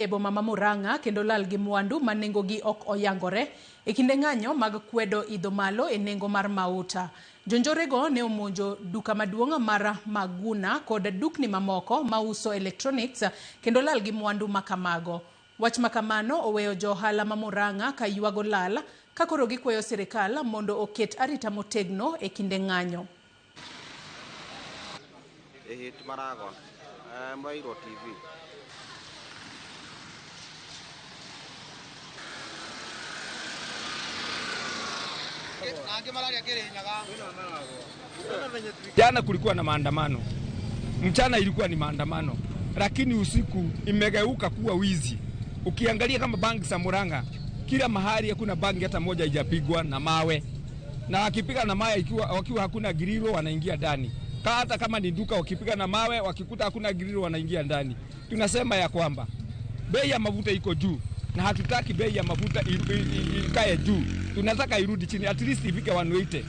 E boma ma Murang'a kendo lal gi mwandu ma nengogi ok oyangore e kinde ng'anyo mag kwedo idho malo e nengo mar mauta. Jonjorego ne omonjo duka maduong' mar Maguna kod dukni mamoko mauso electronics kendo lal gi mwandu ma kamago. Wach ma kamano oweyo jo ohala ma Murang'a ka ywago lal ka koro gikwayo sirikal mondo oket arita motegno e kinde ng'anyo. Ĩhĩ ti maragwa mũrairwo TV. Jana kulikuwa na maandamano, mchana ilikuwa ni maandamano, lakini usiku imegeuka kuwa wizi. Ukiangalia kama banki za Murang'a, kila mahali hakuna banki hata moja haijapigwa na mawe, na wakipiga na mawe ikiwa, wakiwa hakuna girilo wanaingia ndani. Hata kama ni duka wakipiga na mawe, wakikuta hakuna girilo wanaingia ndani. Tunasema ya kwamba bei ya mafuta iko juu na hatutaki bei ya mafuta ikae juu, tunataka irudi chini, at least ifike 180,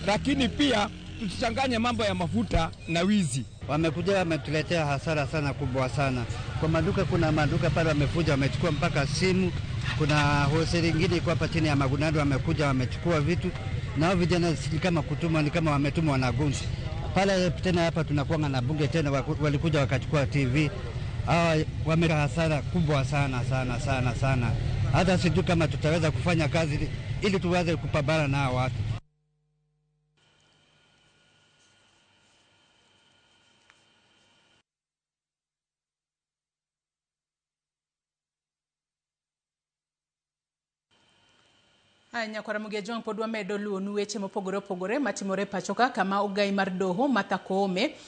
lakini pia tusichanganye mambo ya mafuta na wizi. Wamekuja wametuletea hasara sana kubwa sana kwa maduka. Kuna maduka pale wamefuja, wamechukua mpaka simu. Kuna hoseli ingine iko hapa chini ya Magunado, wamekuja wamechukua vitu, nao vijana si kama kutumwa, ni kama wametumwa na gunzi pale. Tena hapa tunakuanga na bunge tena, walikuja wakachukua TV. Hawa wame hasara kubwa sana sana sana sana, hata sijui kama tutaweza kufanya kazi ili tuweze kupambana na hawa watu. Aya, nyakwara Mugia Jwang' pod wamedo luwonu weche mopogore opogore matimore pacho ka kama ogai mar doho Martha Koome.